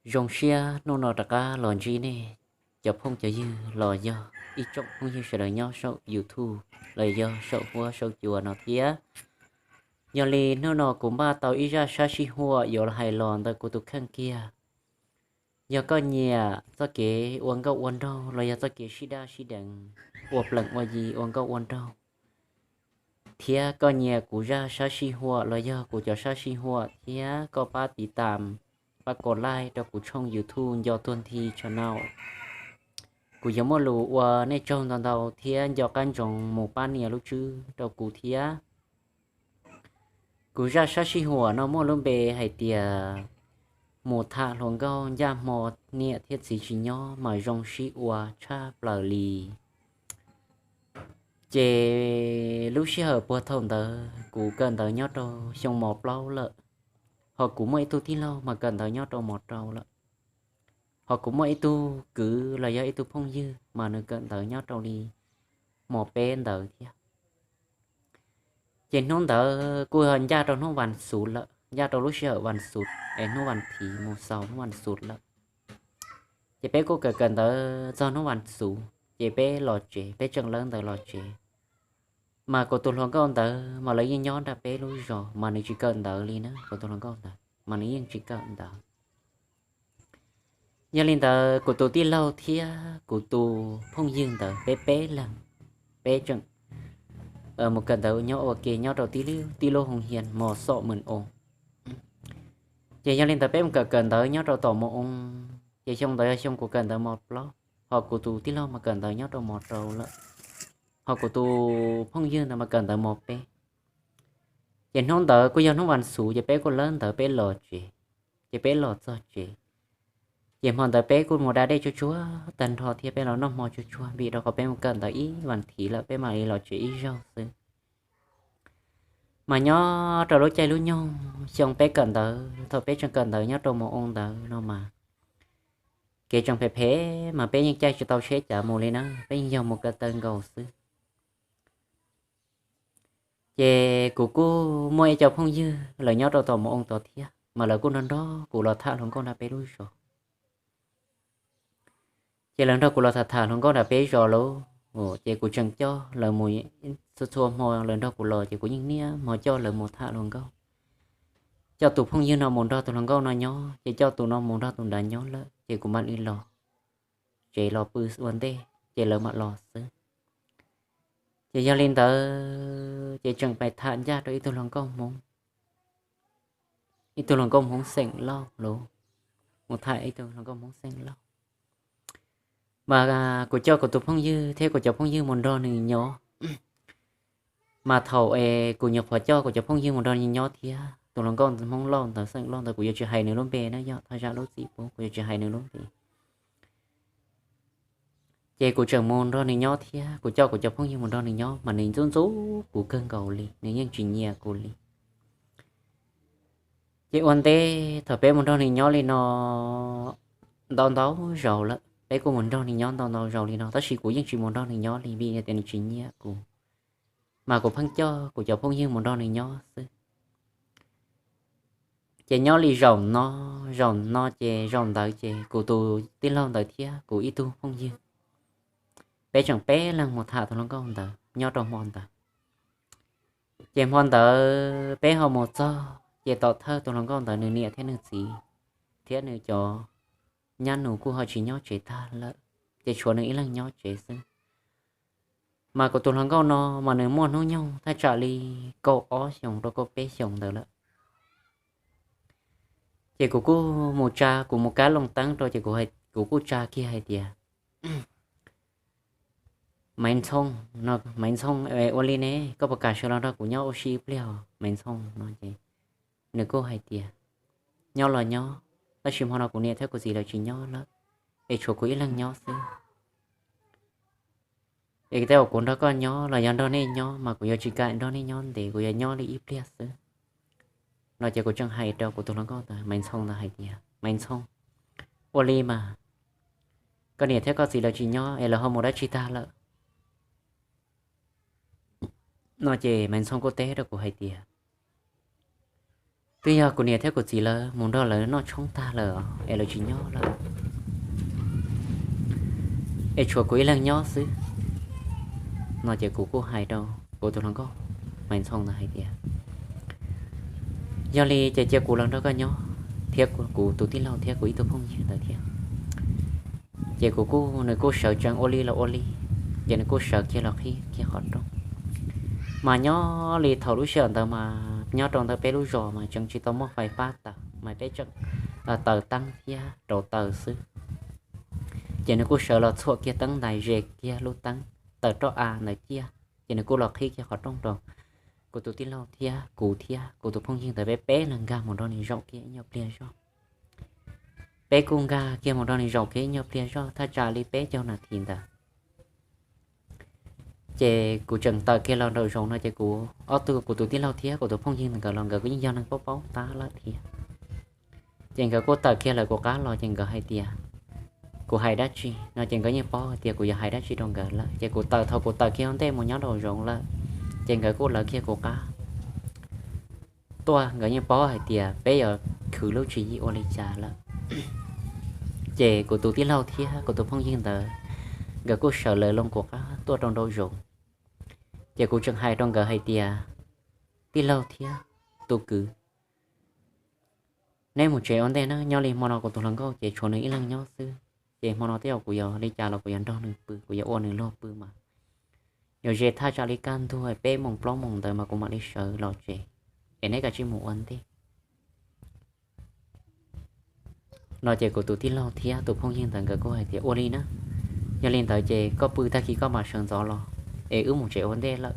Zoo siab hnub no rov qab los ntsib nej cov phooj cov ywg los yog ib tsoom phooj ywg sawv daws nyob saum YouTube los yog saum huab saum cua no thiab. Yog li hnub no kuv npaj tau ib zaj sab sib huam yuav los hais los ntawm kuv tus kheej kiag. Yog koj nyiam txoj kev ua nkauj ua nraug los yog txoj kev sib daj sib deev, ua plees ua yi ua nkauj ua nraug, thiab koj nyiam kuv zaj sab sib huam los yog kuv cov sab sib huam thiab koj pab tiv tam, pab kos like rau kuv tshooj YouTube Nco Tuag Nthi Channel. Kuv yuav muaj lus ua nej tsaug ntau ntau thiab nco qab ntsoov mus pab nias lub tswb rau kuv thiab. Kuv zaj sab sib huam no muaj lub npe hais tias mus tham hluas nkauj ncaj hmo niam thiab txiv tsis nyob mas zoo sib ua tshaj plaws li. Ces lub sij hawm puag thaum ntawd kuv kawm ntawv nyob rau xyoo mos plaub lawm, ho kuv muaj ib tug tij laug mas kawm ntawv nyob rau mos rau lawm, ho kuv muaj ib tug kwv los yog ib tug phooj ywg mas nws kawm ntawv nyob rau li mos peb ntawd thiab. Ces hnub ntawd kuj yog ncaj rau hnub vas xuv lawm, ncaj rau lub sij hawm vas xuv es hnub vas thiv mus xaus hnub vas xuv lawm. Ces peb kuj kawm kawm ntawv txog hnub vas xuv ces peb los tsev, peb tseem lawb ntawv los tsev. Mas kuv tus hluas nkauj ntawd mas lawv yeej nyob nram peb lub zos mas nws tsis kawm ntawv li na, kuv tus hluas nkauj ntawd mas nws yeej tsis kawm ntawv. Yog li ntawd kuv tus tij laug thiab kuv tus phooj ywg ntawd peb peb leeg, peb tseem mus kawm ntawv nyob ua ke nyob rau tib, tib lub hoo hias mos xom mws oo. Ces yog li ntawd peb mus kawm kawm ntawv nyob rau tom mos oo, ces xyoo ntawd yog xyoo kuv kawm ntawv mos plaub, ho kuv tus tij laug mas kawm ntawv nyob rau mos rau lawm, ho kuv tus phooj ywg ntawd mas kawm ntawv mos peb. Ces hnub ntawd kuj yog hnub vas xuv ces peb kuj lawb ntawv peb los tsev. Ces peb los txog tsev, ces hmo ntawd peb kuj mus da dej tsuag tsuag tag nrho thiab peb los noj hmo tsuag tsuag vim rau qhov peb mus kawm ntawv ib vas thiv lawm peb mam li los tsev ib zaug xwb. Mas nyob rau lub caij lub nyoog xyoo peb kawm ntawv, thaum peb tseem kawm ntawv nyob rau mos oo ntawd no mas kev tseem phem phem mas peb yeej caij tsis tau tsheb cav mus li na, peb yeej yog mus ko taw nkaus xwb. Ces kuv kuj muaj ib co phooj ywg lawv nyob rau tom mos oo tod thiab mas lawv kuj nrog nrog kuv los tham hluas nkauj nram peb lub zos. Ces lawv nrog kuv los tham tham hluas nkauj nram peb zos lauj, ces kuv tseem coj lawv mus txhua txhua hmo lawv nrog kuv los ces kuv yeej niaj hmo coj lawv mus tham hluas nkauj. Coj tus phooj ywg no mus nrog tus hluas nkauj no nyob ces coj tus no mus nrog tus nrad nyob lawm ces kuv mam li los tsev los pw ua ntej ces lawv mam los xwb. Ces yog li ntawd ces tseem pais tham ncaj rau ib tug hluas nkauj Hmoob, ib tug hluas nkauj Hmoob xeem Lauj lauj, mus tham ib tug hluas nkauj Hmoob xeem Lauj. Mas kuv coj kuv tus phooj ywg thiab kuv cov phooj ywg mus nrog nws nyob. Mas thaum es kuv nyuam qhuav coj kuv cov phooj ywg mus nrog nws nyob thiab, tus hluas nkauj Hmoob Lauj ntawd xeem Lauj ntawd kuv yuav tsis hais nws lub npe na, yog thaj zam lub txim pub kuv yuav tsis hais nws lub npe. Ces kuv tseem mus nrog nws nyob thiab, kuv coj kuv cov phooj ywg mus nrog nws nyob mas nws ntxub ntxub kuv kawg nkaus li, nws yeej tsis nyiam kuv li. Ces ua ntej thaum peb mus nrog nws nyob li no ntau ntau zaus lawm, peb kuj mus nrog nws nyob ntau ntau zaus li no tab sis kuv yeej tsis mus nrog nws nyob li vim tias nws tsis nyiam kuv. Mas kuv pheej coj kuv cov phooj ywg mus nrog nws nyob xwb. Ces nyob li zaum no, zaum no ces zaum ntawd ces kuv tus tij laug ntawd thiab kuv ib tug phooj ywg, peb tseem peb leeg mus tham tus hluas nkauj ntawd nyob rau hmo ntawd. Ces hmo ntawd peb ho mus txog ces tom thawj tus hluas nkauj ntawd nws niam thiab nws txiv thiab nws cov nyab nus kuj ho tsis nyob tsev tag lawm, ces tshuav nws ib leeg nyob tsev xwb. Mas kuv tus hluas nkauj no mas nws muaj hnub nyoog thaj tsam li kaum ob xyoos rau kaum peb xyoos ntawd lawm. Ces kuv kuj mus tsa, kuv mus kab loo teeb rau ces kuv kuj tsa kiag hais tias, Maiv Ntxhoo, no, Maiv Ntxhoo, ua li ne koj puas kam sawv los nrog kuv nyob ua si ib pliag os Maiv Ntxhoo no ces nws kuj hais tias, Nyob los nyob, tab sis hmo no kuv niam thiab kuv txiv lawv tsis nyob lawm, es tshuav kuv ib leeg nyob xwb. Es tej zaum kuv nrog koj nyob los yog nrog nej nyob mas kuv yuav tsis kam nrog nej nyob ntev, kuv yuav nyob li ib pliag xwb. No ces kuv tseem hais rau kuv tus hluas nkauj ntawd, Maiv Ntxhoo ntawd hais tias, Maiv Ntxhoo, ua li mas, koj niam thiab koj txiv lawv tsis nyob es lawv ho mus dab tsi tag lawm? No ces Maiv Ntxhoo kuj teb rau kuv hais tias, Twb yog kuv niam thiab kuv txiv lawv mus nrog lawv noj tshoob tag lawm es lawv tsis nyob lawm, es tshuav kuv ib leeg nyob xwb. No ces kuv kuj hais rau kuv tus hluas nkauj Maiv Ntxhoo ntawd hais tias, yog li ces cia kuv los nrog koj nyob thiab kuv tus tij laug thiab kuv ib tug phooj ywg ntawd thiab. Ces kuv kuj, nws kuj sawv tsees ua li los ua li, ces nws kuj sawv kiag los qhib kiag qhov rooj. Mas nyob li thaum lub sij hawm ntawd mas nyob rau ntawm peb lub zos mas tseem tsis tau muaj fais fab tawm mas peb tseem taws teeb thiab rauv taws xwb. Ces nws kuj sawv los txhuam kiag teeb ntais ze kiag lub teeb taws roj av ntawd ciaj, ces nws kuj los qhib kiag qhov rooj rau kuv tus tij laug thiab kuv thiab kuv tus phooj ywg ntawd peb peb leeg nkag mus nrog nws zaum kiag ib nyuag pliag zog. Peb kuj nkag kiag mus nrog nws zaum kiag ib nyuag pliag zog thaj tsam li peb caug nas this ntawd. Ces kuv tseem tawm kiag los nraum zoov no ces kuv ob tug, kuv tus tij laug thiab kuv tus phooj ywg nkawd los nkawd kuj yeej yog neeg paub paub tab lawm thiab. Ces nkawd kuj tawm kiag lawv kuv qab los ces nkawd hais tias kuv hais dab tsi no ces nkawd yeej paub hais tias kuv yuav hais dab tsi rau nkawd lawm. Ces kuv tawm, thaum kuv tawm kiag ua ntej mus nyob nraum zoov lawm, ces nkawd kuj lawv kiag kuv qab tuaj, nkawd yeej paub hais tias peb yuav khwv lub tswv yim ua li cas lawm. Ces kuv tus tij laug thiab kuv tus phooj ywg ntawd nkawd kuj sawv lawv loo kuv qab tuaj rau nraum zoov. Ces kuv tseem hais rau nkawd hais tias, tij laug thiab tus kwv, neb mus tsev ua ntej na, nyob li hmo no kuv tus hluas nkauj ces tshuav nws ib leeg nyob xwb. Ces hmo no tej zaum kuv yuav li cas los kuv yuav nrog nws pw, kuv yuav ua nws luag pw mas yuav ze thaj tsam li kaj ntug peb moos plaub moos ntawd mas kuv mam li sawv los tsev, es neb kav tsij mus ua ntej. No ces kuv tus tij laug thiab tus phooj ywg ntawd nkawd kuj hais tias ua li na, yog li ntawd ces koj pw tag kis koj mam sawv ntxov los es wb mus tsev ua ntej lawm.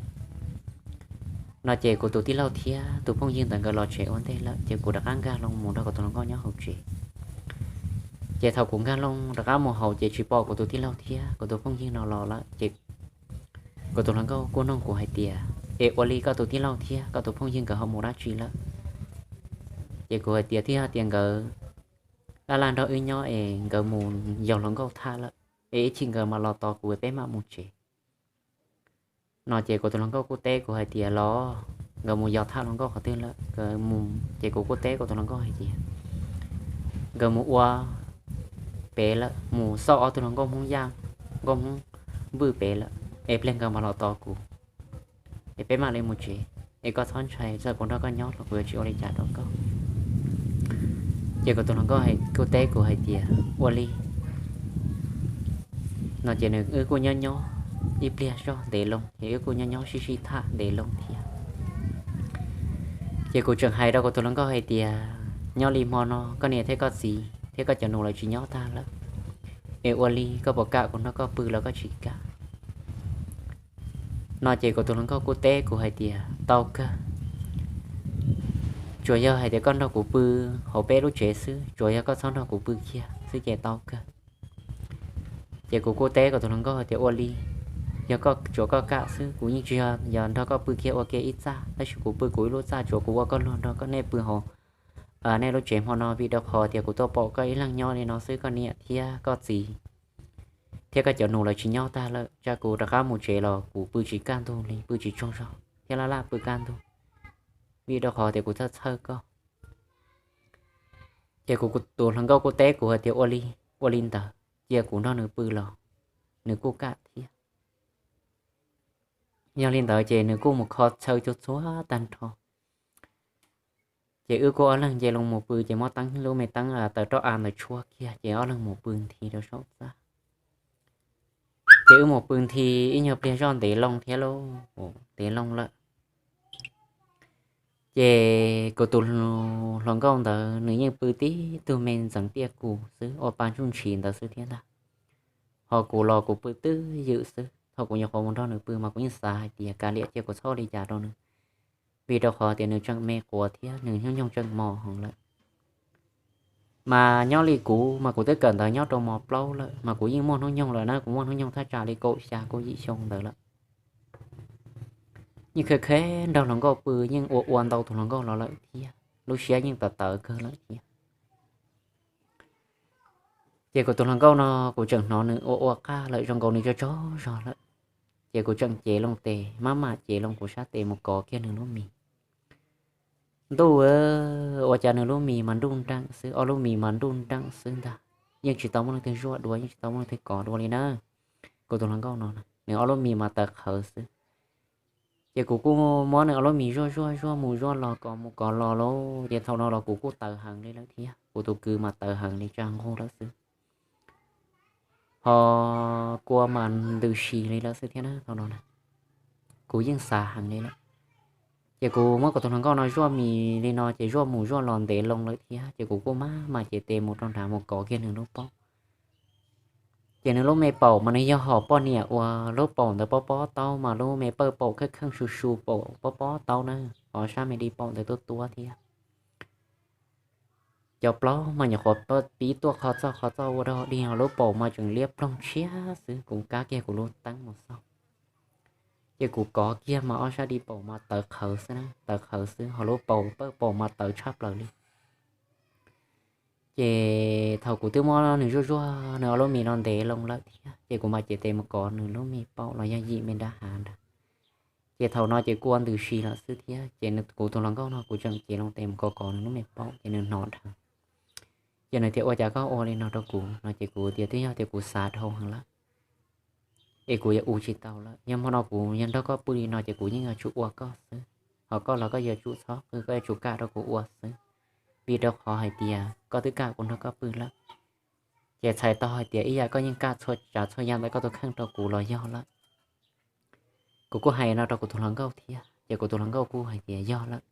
No ces kuv tus tij laug thiab tus phooj ywg ntawd nkawd los tsev ua ntej lawm ces kuv rov qab nkag loo mus nrog kuv tus hluas nkauj nyob hauv tsev. Ces thaum kuv nkag loo rov qab mus hauv ces tsis pom kuv tus tij laug thiab kuv tus phooj ywg no los lawm ces kuv tus hluas nkauj kuj nug kuv hais tias, es ua li koj tus tij laug thiab koj tus phooj ywg nkawd ho mus dab tsi lawm? Ces kuv hais tias twb yog tias nkawd laj laj nrog wb nyob es nkawd mus yos hluas nkauj tham lawm, es ib chim nkawd mam los tos kuv peb mam mus tsev. No ces kuv tus hluas nkauj kuj teb kuv hais tias los nkawd mus yos tham hluas nkauj qhov twg lawm? Nkawd mus, ces kuv kuj teb kuv tus hluas nkauj hais tias nkawd mus ua pem lawm, mus xauj ob tug hluas nkauj Hmoob Yaj, nkauj Hmoob Npwj pem lawm, es pliag nkawd mam los tos kuv, es peb mam li mus tsev, es koj txhob ntshai, txawm kuv nrog koj nyob los kuv yuav tsis ua li cas rau koj. Ces kuv tus hluas nkauj kuj teb kuv hais tias ua li. No ces nws, wb kuj nyob nyob ib pliag zog ntev loo, ces wb kuj nyob nyob sib sib tham ntev loo thiab. Ces kuv tseem hais rau kuv tus hluas nkauj hais tias nyob li hmo no koj niam thiab koj txiv thiab koj cov nus lawv tsis nyob tag lawm, es ua li koj puas kam kuv nrog koj pw los koj tsis kam? No ces kuv tus hluas nkauj kuj teb kuv hais tias tau kawg, tsuas yog hais tias koj nrog kuv pw hauv peb lub tsev xwb, tsuas yog koj txhob nrog kuv pw kiag xwb ces tau kawg. Ces kuv kuj teb kuv tus hluas nkauj hais tias ua li, yog koj tsuas koj kam xwb kuv yeej tsis yog nrog koj pw kiag ua ke ib txaj, tab sis kuv pw kuv ib lub txaj, tsuas kuv ua koj luag nrog koj, nej pw hauv nej lub tsev hmo no, vim rau qhov tias kuv tuaj pom koj ib leeg nyob li no xwb, koj niam thiab koj txiv thiab koj cov nus lawv tsis nyob tag lawm, tsam kuv rov qab mus tsev los kuv pw tsis kaj ntug li, pw tsis tsaug zog thiab laj laj pw kaj ntug, vim rau qhov tias kuv txhawj txhawj koj. Ces kuv tus hluas nkauj kuj teb kuv hais tias ua li, ua li ntawd cia kuv nrog nws pw los nws kuj kam thiab. Yog li ntawd ces nws kuj mus kho chaw txhua txhua tag nrho. Ces wb kuj ob leeg nce loo mus pw, ces muab teeb, lub me teeb taws roj av ntawd tshuab kiag ces ob leeg mus pw nthi rau saum txaj. Ces wb mus pw nthi ib nyuag pliag zoj ntev loo thiab lauj, ntev loo lawm. Ces kuv tus hluas nkauj ntawd nws yeej pw tib tug me ntxeev tiaj kus xwb, ua pa ntsuj ntshis ntawd xwb thiab ntag. Ho kuv los kuv pw twj ywm xwb, thaum kuv nyuam qhuav mus nrog nws pw mas kuv yeej xav hais tias kav liam cia kuv txhob ua li cas rau nws, vim rau qhov tias nws tseem me quav thiab nws hnub nyoog tseem mos heev lawm. Mas nyob li kuv mas kuv twb kawm ntawv nyob rau mos plaub lawm mas kuv yeej muaj hnub nyoog lawm na, kuv muaj hnub nyoog thaj tsam li kaum xya kaum yim xyoo ntawd lawm. Yeej khawv khev nrog hluas nkauj pw, yeej ua ua ntau tus hluas nkauj los lawm thiab, lub siab yeej tawv tawv kawg lawm thiab. Ces kuv tus hluas nkauj no kuv tseem hnov nws ua ua qaj lawm, zoo nkaus nws tsaug tsaug zog lawm. Ces kuv tseem cev loo tes, maj mam cev loo kuv sab tes mus kov kiag nws lub mis. Ntuj, ua cas nws lub mis mas nruj nreem xwb, ob lub mis mas nruj nreem xwb ntag. Yeej tsis tau muaj leej twg zuaj dua, yeej tsis tau muaj leej twg kov dua li na. Kuv tus hluas nkauj no nws ob lub mis mas tawv qhawv xwb. Ces kuv kuj muab nws ob lub mis zuaj zuaj zuaj mus zuaj los, kov mus kov los lauj, ces thaum no los kuv kuj tawv heev li lawm thiab, kuv tus kwv mas tawv heev li, tsa nqug lawm xwb. Ho kua mas ntws si li lawm xwb thiab na, thaum no na kuv yeej xav heev li lawm. Ces kuv muab kuv tus hluas nkauj no zuaj mis li no ces zuaj mus zuaj los ntev loo lawm thiab, ces kuv kuj maj mam cev tes mus rau nrad mus kov kiag nws lub paum. Ces nws lub me paum mas nws yog hom poj niam uas lub paum ntawd pob pob taub mas lub me pawj paum kheej kheej su su paum pob pob taub na, ho sab me di paum ntawd tuab tuab thiab. Cov plaub mas nyuam qhuav pib tuaj qhov txoj qhov txoj ua dog dig, ho lub paum mas tseem liab ploog tshiab xwb, kuv kab kiag kuv lub teeb mus xauj. Ces kuv kov kiag mas ob sab di paum mas tawv qhawv xwb na, tawv qhawv xwb, ho lub paum pawj paum mas tawv tshaj plaws li. Ces thaum kuv twb muab nws zuaj zuaj nws ob lub mis no ntev loo lawm thiab, ces kuv mam cev tes mus kov nws lub me paum los yog yim me nrab hav ntawd. Ces thaum no ces kua ntws si lawm xwb thiab, ces kuv tus hluas nkauj no kuv tseem cev loo tes mus kov kov nws lub me paum ces nws hnov dhau. Ces nws tias, Ua cas koj ua li no rau kuv? No ces kuv tias, Twb yog tias kuv xav dhau heev lawm, es kuv yuav ua tsis tau lawm. Yog hmo no kuv yog nrog koj pw li no ces kuv yeej yuav tsum ua koj xwb, ho koj los koj yuav tsum txhob qw, koj yuav tsum kam rau kuv ua xwb, vim rau qhov hais tias koj twb kam kuv nrog koj pw lawm. Ces txhais tau hais tias ib yam koj yeej kam txhua tsav txhua yam ntawm koj tus kheej rau kuv los yog lawm. Kuv kuj hais no rau kuv tus hluas nkauj thiab, ces kuv tus hluas nkauj kuj hais tias yog lawm.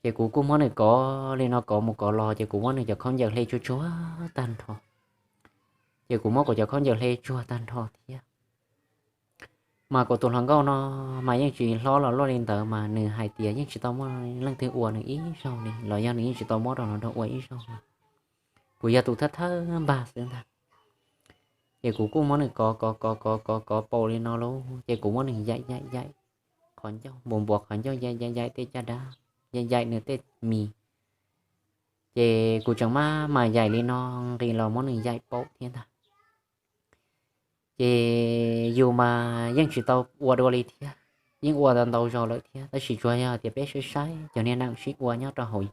Ces kuv kuj muab nws kov li no kov mus kov los, ces kuv muab nws cov khaub ncaws hle tsuag tsuag tag nrho. Ces kuv muab kuv cov khaub ncaws hle tsuag tag nrho thiab. Mas kuv tus hluas nkauj no mas yeej tsis hlob los luaj li ntawd, mas nws hais tias yeej tsis tau muaj leej twg ua nws ib zaug li, los yog nws yeej tsis tau muab rau nws ua ib zaug li. Kuv yog tus thawj thawj npag xwb ntag. Ces kuv kuj muab nws kov kov kov kov kov kov paum li no lauj, ces kuv muab nws yaim yaim yaim qhov ncauj, npuas npuas qhov ncauj, yaim yaim yaim tej caj dab, yaim yaim nws tej mis. Ces kuv tseem maj mam yaim li no, nqis los muab nws yaim paum thiab ntag. Ces yus mas yeej tsis tau ua dua li thiab, yeej ua tau ntau zaus lawm thiab, tab sis tsuas yog tias peb saib saib cov niag neeg sib ua nyob rau hauv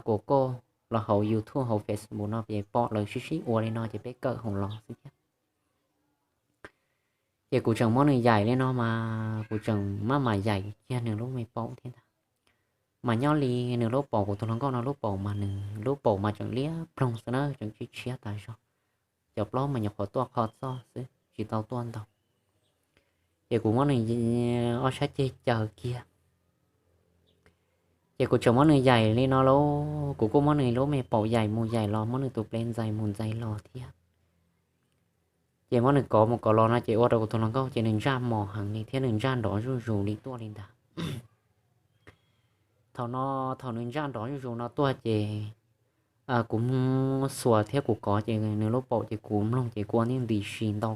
kuas kauj los hauv YouTube hauv Facebook no ces pom lawv sib sib ua li no ces peb kawm hauv los xwb thiab. Ces kuv tseem muab nws yaim li no mas kuv tseem maj mam yaim kiag nws lub me paum thiab ntag. Mas nyob li nws lub paum, kuv tus hluas nkauj no lub paum mas nws lub paum mas tseem liab ploog xwb na, tseem tshiab tshiab tas zog. Cov plaub mas nyuam qhuav tuaj qhov txoj xwb, tsis tau tuaj ntau. Ces kuv muab nws ob sab ceg caws kiag. Ces kuv tseem muab nws yaim li no lauj, kuv kuj muab nws lub me paum yaim mus yaim los, muab nws tus ples ntxais mus ntxais los thiab. Ces muab nws kov mus kov los no ces ua rau kuv tus hluas nkauj ces nws ntsaj mos heev li thiab nws ntsaj nrov zuj zus li tuaj li ntag. Thaum no, thaum nws ntsaj nrov zuj zus no tuaj ces kuv xuas thiab kuv kov ces nws lub paum ces kuv mloog ces kua yeej nti si ntau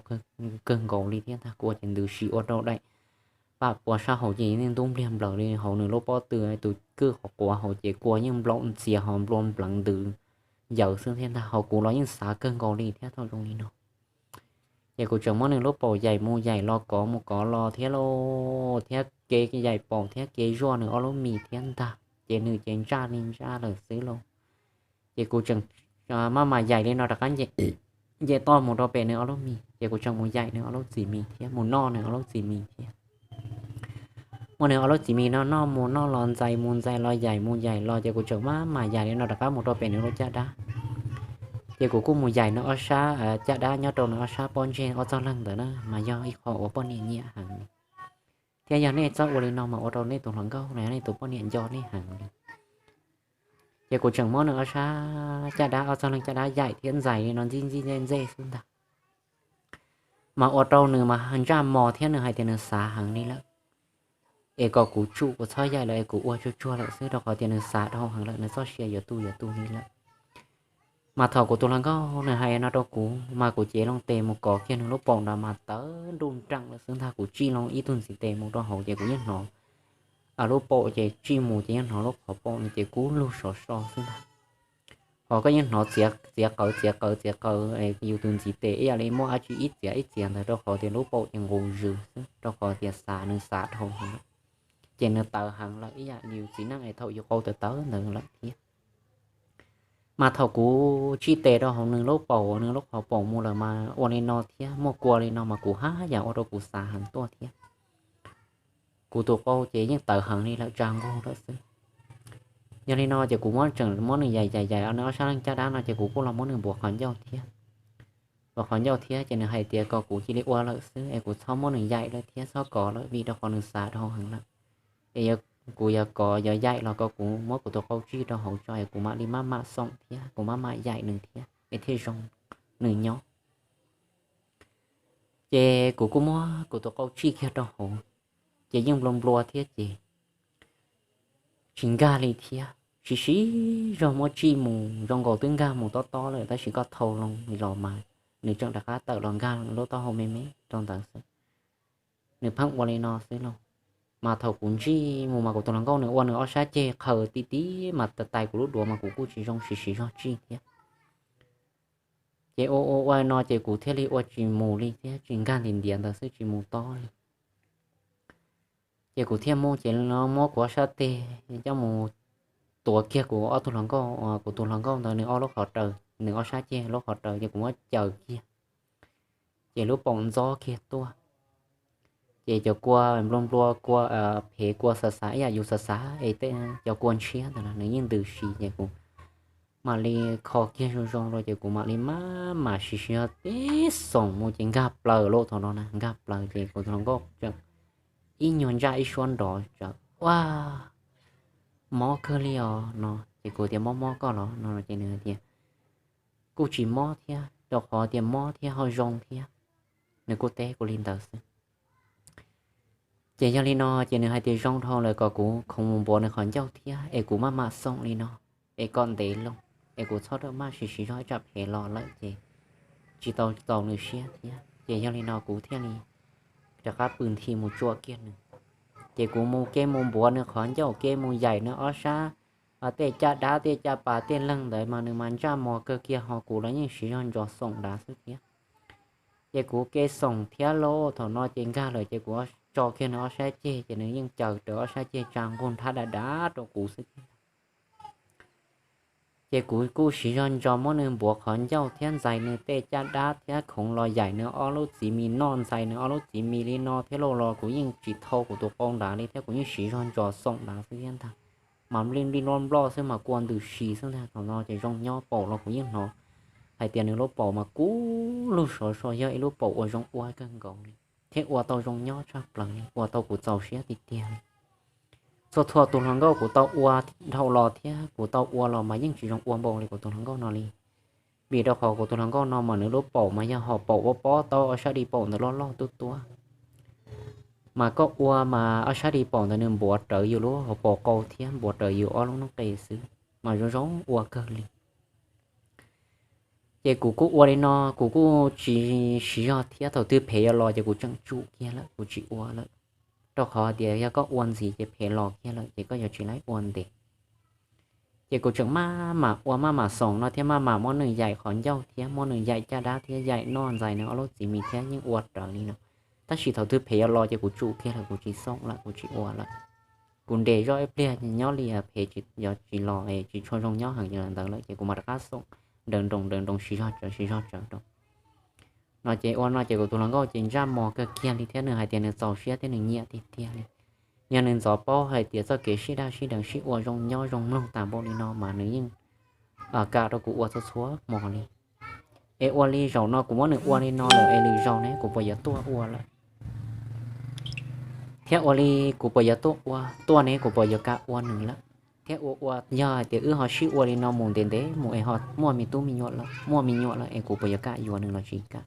kawg nkaus li thiab ntag, kua ces ntws si ua rau daim pam pua sab hauv ces yeej ntub npliag nplaws li, hauv nws lub pob tw tus kwj qhuav quav hauv ces kua yeej nplaum ntxias ho nplua npleev ntws ncawv xwb thiab ntag, hauv kuv los yeej xav kawg nkaus li thiab thaum zoo li no. Ces kuv tseem muab nws lub paum yaim mus yaim los, kov mus kov los thiab lauj, thiab kev yaim paum thiab kev zuaj nws ob lub mis thiab ntag, ces nws ces ntsaj li ntsaj lawm xwb lauj. Ces kuv tseem maj mam yaim li no rov qab nce toj mus rau pem nws ob lub mis, ces kuv tseem mus yaim nws ob lub txim mis thiab mus noj nws ob lub txim mis thiab. Muab nws ob lub txim mis no noj mus noj los, ntxais mus ntxais los, yaim mus yaim los, ces kuv tseem maj mam yaim li no rov qab mus rau pem nws lub caj dab. Ces kuv kuj mus yaim nws ob sab caj dab nyob rau nws ob sab pob ntseg ob txog leeg ntawd na, mas yog ib qho uas poj niam nyiam heev li. Thiab yog nej txawj ua li no mas ua rau nej tus hluas nkauj los yog nej tus poj niam nco nej heev li. Ces kuv tseem muab nws ob sab caj dab ob txog leeg caj dab yaim thiab ntxais li no ntxij ntxij ntxej ntxej xwb ntag. Mas ua rau nws mas ntsaj mos thiab nws hais tias nws xav heev li lawm, es kom kuv tsum kuv txhob yaim lawm es kuv ua tsuag tsuag lawm xwb, rau qhov tias nws xav dhau heev lawm, nws txoj sia yuav tu yuav tu li lawm. Mas thaum kuv tus hluas nkauj nws hais no rau kuv mas kuv cev loo tes mus kov kiag nws lub paum nrad mas tawv nruj nreem lawm xwb ntag. Kuv tsij loo ib tug ntxiv tes mus rau hauv ces kuv yeej hnov lub paum ces tsij mus ces yeej hnov lub qhov paum no ces kub lug sov so xwb ntag. Ho koj yeej hnov txiav qawv txiav qawv txiav qawv yus tus ntxiv tes ib yam li muaj dab tsi ib txiav ib txiav ntawd, rau qhov tias lub paum ces nqus zws xwb, rau qhov tias xav, nws xav dhau heev lawm. ces nws tawv heev lawm ib yam li yus txiv neej es thaum yus qau tawv tawv ntawd lawm thiab. Mas thaum kuv tsij tes rau hauv nws lub paum, nws lub qhov paum mus lawm mas ua li no thiab, muaj kua li no mas kuv haj yam ua rau kuv xav heev tuaj thiab. Kuv tus qau ces yeej tawv heev li lawm, tsa nqug lawm xwb. Yog li no ces kuv muab tseem muab nws yaim yaim yaim nws ob sab leeg caj dab no ces kuv kuj los muab nws npuav qhov ncauj thiab. Npuav qhov ncauj thiab ces nws hais tias kom kuv cia li ua lawm xwb es kuv txhob muab nws yaim lawm thiab txhob kov lawm vim rau qhov nws xav dhau heev lawm. Es kuv yuav kov yuav yaim los kom kuv muab kuv tus qau tsij rau hauv tso es kuv mam li maj mam xoom thiab kuv maj mam yaim nws thiab es thiaj zoo nws nyob. Ces kuv kuj muab kuv tus qau tsij kiag rau hauv, ces yeej nplua nplua thiab ces tsis nkag li thiab. Siv siv zog muab tsij mus zoo nkaus twb nkag mus tob tob lawm tab sis koj thau loo los mas nws tseem rov qab tawm los nkag lub taub hau me me rau ntawd xwb. Nws pheej ua li no xwb lauj. Mas thaum kuv ntsij mus mas kuv tus hluas nkauj nws ua nws ob sab ceg qhaws ti ti mas tais kuv lub duav mas kuv kuj tsis zoo siv siv zog tsij thiab. Ces ua ua ua no ces kuv thiaj li ua tsis mus li thiab, tsis nkag ntiav ntiav ntawd xwb tsis mus tob li. Ces kuv thiaj mus ces muab kuv ob sab tes coj mus tuav kiag kuv ob tug hluas nkauj, kuv tus hluas nkauj ntawd nws ob lub qhov raws, nws ob sab ceg lub qhov raws ces kuv muab caws kiag, ces lub paum ntxob kiag tuaj. Ces cov kua nplua nplua kua phev kua xav xav ib yam yus xav xav es tej cov kua ntshiab ntawd nws yeej ntws si ces kuv mam li kho kiag zoo zoo rau ces kuv mam li maj mam siv siv zog tib xoom mus ces nkag plaws lawm thaum no na, nkag plaws ces kuv tus hluas nkauj tseem ib nyuag ntsaj ib suab nrov tseem ua mob kawg li os no ces kuv tias mob mob koj los no ces nws hais tias kuj tsis mob thiab rau qhov tias mob thiab ho zoo thiab. Nws kuj teb kuv li ntawd xwb. Ces yog li no ces nws hais tias zoo dhau lawm kom kuv khoov mus npuav nws qhov ncauj thiab es kuv maj mam xoom li no es kom ntev loo es kuv txhob rawm maj siv siv zog ib tsam phev los lawm ces tsis tau txaus nws siab thiab. Ces yog li no kuv thiaj li rov qab pw nthi mus tsuam kiag nws. Ces kuv mus kev mus npuav nws qhov ncauj, kev mus yaim nws ob sab tej caj dab tej caj pas tej leeg ntawd mas nws mas ntsaj mos kawg kiag ho kuv los yeej siv zog ntsos xoom nrad xwb thiab. Ces kuv kev xoom thiab lauj, thaum no ces nkag lawm ces kuv tso kiag nws ob sab ceg ces nws yeej caws raws ob sab ceg tsa nqug nrhab dav dav rau kuv xwb thiab. Ces kuv kuj siv zog ntsos muab nws npuav qhov ncauj thiab ntxais nws tej caj dab thiab khoov los yaim nws ob lub txiv mis noj, ntxais nws ob lub txiv mis li no thiab lauj los kuv yeej tsis thau kuv tus qau nrad li thiab kuv yeej siv zog ntsos xoom nrad xwb thiab ntag. Mas nplij nplij nploj nploj xwb mas kua ntws si xwb ntag. Thaum no ces zoo nyob paum los kuv yeej hnov hais tias nws lub paum mas kub lug sov so, yog ib lub paum uas zoo ua kawg nkaus li thiab ua tau zoo nyob tshaj plaws li, ua tau kuv txaus siab tiag tiag li. Txhua txhua tus hluas nkauj kuv tau ua dhau los thiab kuv tau ua los mas yeej tsis zoo ua npaum li kuv tus hluas nkauj no li. Vim rau qhov kuv tus hluas nkauj no mas nws lub paum mas yog ho paum ua pob tau ob sab di paum ntawd loj loj tuab tuab. Mas koj ua mas ob sab di paum ntawd nws npuav rawv yus lub hauv paus qau thiab npuav rawv yus ob lub noob qes xwb, mas zoo zoo ua kawg li. Ces kuv kuj ua li no, kuv kuj tsis siv zog thiab, thaum twg phem yuav los ces kuv tseem tsum kiag lawm, kuv tsis ua lawm. Rau qhov tias yog koj ua ntxiv ces phem los kiag lawm ces koj yuav tsis laib ua ntev. Ces kuv tseem maj mam ua maj mam xoom no thiab maj mam muab nws yaim qhov ncauj thiab muab nws yaim caj dab thiab yaim noj ntxais nws ob lub txiv mis thiab yeej ua raws li no. Tab sis thaum twg phem yuav los ces kuv tsum kiag lawm, kuv tsis xoom lawm, kuv tsis ua lawm. Kuv nres zoj ib pliag nyob li phem yuav tsis los es tsis tshua zoo nyob heev li ntawd lawm ces kuv mam rov qab xoom nrawm nroos nrawm nroos siv zog tsawv siv zog tsawv rau no ces ua no ces kuv tus hluas nkauj ces ntsaj mos kawg kiag li thiab nws hais tias nws txaus siab thiab nws nyiam tiag tiag li. Yog nws ntxov paub hais tias txoj kev sib daj sib deev sib ua zoo nyob zoo mloog tas npaum li no mas nws yeej kam rau kuv ua txhua txhua hmo li. Es ua li zaum no kuv muab nws ua li no lawm es lwm zaus ne kuv puas yuav tuaj ua lawm? Thiab ua li kuv puas yuav tuaj ua, tuaj ne kuv puas yuav kam ua nws lawm? Thiab ua ua yog hais tias wb ho sib ua li no mus ntev ntev mus es ho muaj me tub me nyuam lawm, muaj me nyuam lawm es kuv puas yuav kam yuav nws los tsis kam?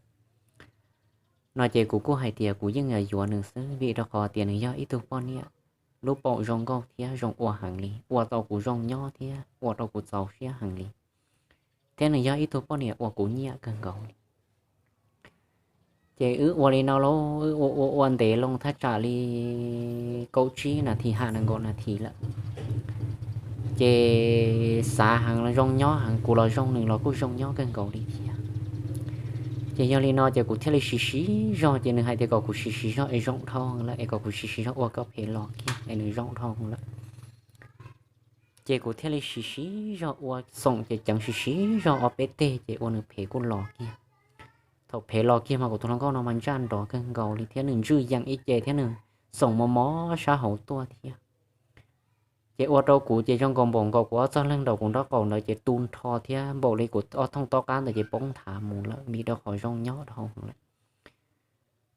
No ces kuv kuj hais tias kuv yeej yuav yuav nws xwb vim rau qhov tias nws yog ib tug poj niam lub paum zoo nkauj thiab zoo ua heev li, ua tau kuv zoo nyob thiab ua rau kuv txaus siab heev li. Thiab nws yog ib tug poj niam uas kuv nyiam kawg nkaus li. Ces wb ua li no lauj, wb ua ua ua ntev loo thaj tsam li kaum tsib nas this, ha nees nkaum nas this lawm. Ces xav heev zoo nyob heev, kuv los zoo nws los kuj zoo nyob kawg nkaus li thiab. Ces yog li no ces kuv thiaj li siv siv zog, ces nws hais tias kom kuv siv siv zog es zoo dhau lawm, es kom kuv siv siv zog ua kom phem los kiag es nws zoo dhau lawm. Ces kuv thiaj li siv siv zog ua xoom ces ceev siv siv zog ob peb teg ces ua nws phem kuj los kiag. Thaum phem los kiag mas kuv tus hluas nkauj no mas ntsaj nrov kawg nkaus li thiab nws ntswj yeem ib ce thiab nws xoom mos mos sab hauv tuaj thiab. Ces ua rau kuv ces zoo nkaus npaum nkaus kuv ob txog leeg nraum kuv nraub qaum ntawd ces tu nrho thiab npaum li kuv ob thooj tob qab ntawd ces poob nthav mus lawm vim rau qhov zoo nyob dhau lawm.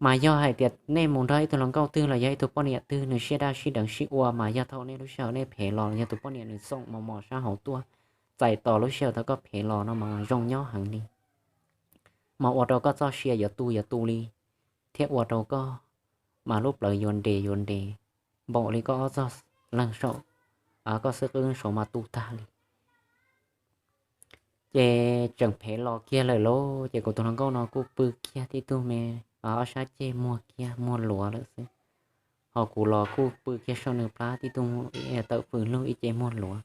Mas yog hais tias nej mus nrog ib tug hluas nkauj twg los yog ib tug poj niam twg nws sib daj sib deev sib ua mas yog thaum nej lub sij hawm nej phem los yog tus poj niam nws xoom mos mos sab hauv tuaj txais tos lub sij hawm thaum koj phem los no mas zoo nyob heev li. Mas ua rau koj txoj sia yuav tu yuav tu li, thiab ua rau koj mas lub plawv yuav nres yuav nres, npaum li koj ob txog leeg saum, koj xwb qwb saud mas tu tag li. Ces tseem phem los kiag lawm lauj, ces kuv tus hluas nkauj no kuj pw kiag tib tug me ob sab ceg muag kiag muag luav lawm xwb. Ho kuv los kuj pw kiag saum nws plab tib tug tawm fws lug ib ce muag luav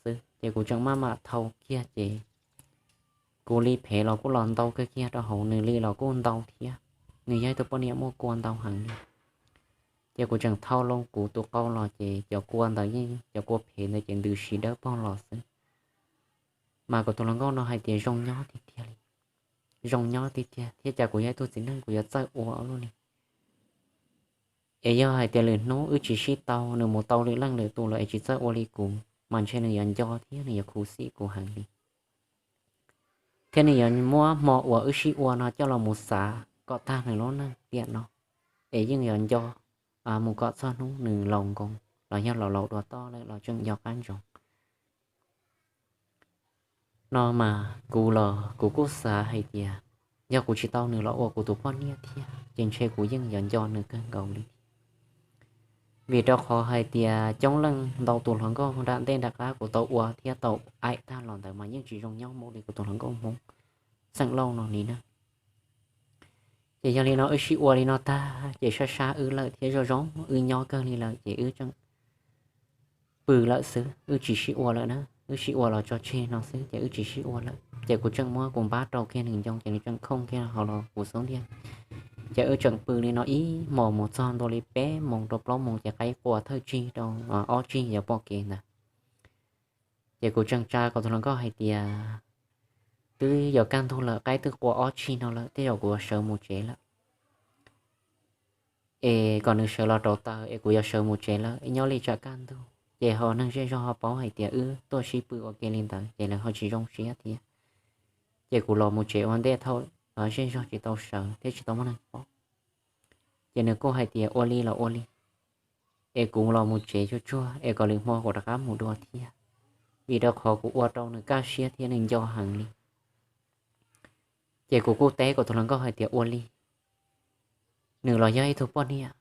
xwb. Ces kuv tseem maj mam thau kiag ces kuv li phem los kuj los ntau kawg kiag rau hauv, nws li los kuj ntau thiab. Nws yog ib tug poj niam muaj kua ntau heev li. Ces kuv tseem thau loo kuv tus qau los ces cov kua ntawd yeej, cov kua phem ntawd ces ntws si dawb paug los xwb. Mas kuv tus hluas nkauj no hais tias zoo nyob tiag tiag li, zoo nyob tiag tiag thiab cas kuv yog ib tug txiv neej kuv yuav txawj ua ua luaj li. Es yog hais tias lwm hnub wb tsis sib tau, nws mus tau lwm leej lwm tus lawm es tsis txawj ua li kuv mas ntshe nws yuav nco thiab nws yuav khuv xim kuv heev li. Thiab nws yuav muab hmo uas wb sib ua no coj los mus xav kom tag nws lub neej tiam no, es yeej yuav nco mus kom txog hnub nws laus nkoos los yog laus laus dua toj lawm los tseem nco qab ntsoov. No mas kuv los kuv kuj xav hais tias yog kuv tsis tau nws los ua kuv tus poj niam thiab ces ntshe kuv yeej yuav nco nws kawg nkaus li thiab. Vim rau qhov hais tias coob leej ntau tus hluas nkauj nram ntej nram qab kuv tau ua thiab tau aim tag los ntawd mas yeej tsis zoo nyob npaum li kuv tus hluas nkauj Hmoob xeem Lauj no li na. Ces yog li no wb sib ua li no tag ces sab sab wb lawm thiab zoo zoo wb nyob kawg li lawm ces wb tseem pw lawm xwb, wb tsis sib ua lawm na, wb sib ua los tso tseg no xwb ces wb tsis sib ua lawm. Ces kuv tseem muab kuv npab rau kiag nws ncoo ces nws tseem khooj kiag hauv los kuv xub ntiag. Ces wb tseem pw li no ib hmos mus txog ntua li peb moos rau plaub moos ces qaib qua thawj tsig rau ob tsig yuav pom kev ntawd. Ces kuv tseem tsa kuv tus hluas nkauj hais tias twb yuav kaj ntug lawm, qaib twb qua ob tsig no lawm, tej zaum kuv yuav sawv mus tsev lawm. Es kom nws sawv los rauv taws es kuv yuav sawv mus tsev lawm, nyob li tsam kaj ntug ces ho neeg zej zog ho paub hais tias wb tuaj sib pw ua ke li ntawd ces lawv ho tsis zoo siab thiab. Ces kuv los mus tsev ua ntej thaum zej zog tsis tau sawv thiab tsis tau muaj neeg paub. Ces nws kuj hais tias ua li los ua li, es kuv los mus tsev tsuag tsuag es kom lwm hmo kuv rov qab mus dua thiab, vim rau qhov kuv ua rau nws kaj siab thiab nws nco heev li. Ces kuv kuj teb kuv tus hluas nkauj hais tias ua li, nws los yog ib tug poj niam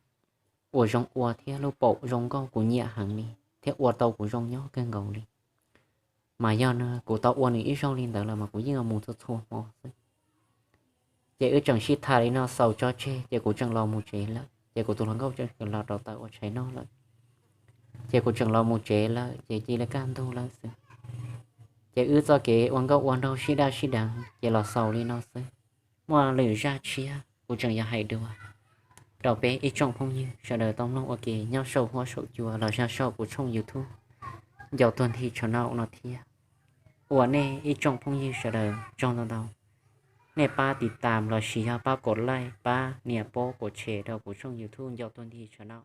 uas zoo ua thiab lub paum zoo nkauj kuv nyiam heev li thiab ua tau kuv zoo nyob kawg nkaus li. Mas yog kuv tau ua nws ib zaug li ntawd lawm mas kuv yeej yuav mus txhua txhua hmo xwb. Ces wb tseem sib tham li no xaus tso tseg ces kuv tseem los mus tsev lawm, ces kuv tus hluas nkauj tseem los rauv taws ua tshais noj lawm. Ces kuv tseem los mus tsev lawm ces cia li kaj ntug lawm xwb. Ces wb txoj kev ua nkauj ua nraug sib daj sib deev ces los xaus li no xwb. Muaj lwm zaj tshiab kuv tseem yuav hais dua rau peb ib tsoom phooj ywg sawv daws tau mloog ua ke nyob saum huab saum cua los yog saum kuv tshooj YouTube Ncau Tuag Nthi Channel no thiab. Ua nej ib tsoom phooj ywg sawv daws tsaug ntau ntau. Nej pab tiv tam los sis yog pab kom like, pab nias pob kom tshem rau kuv tshooj YouTube Ncau Tuag Nthi Channel.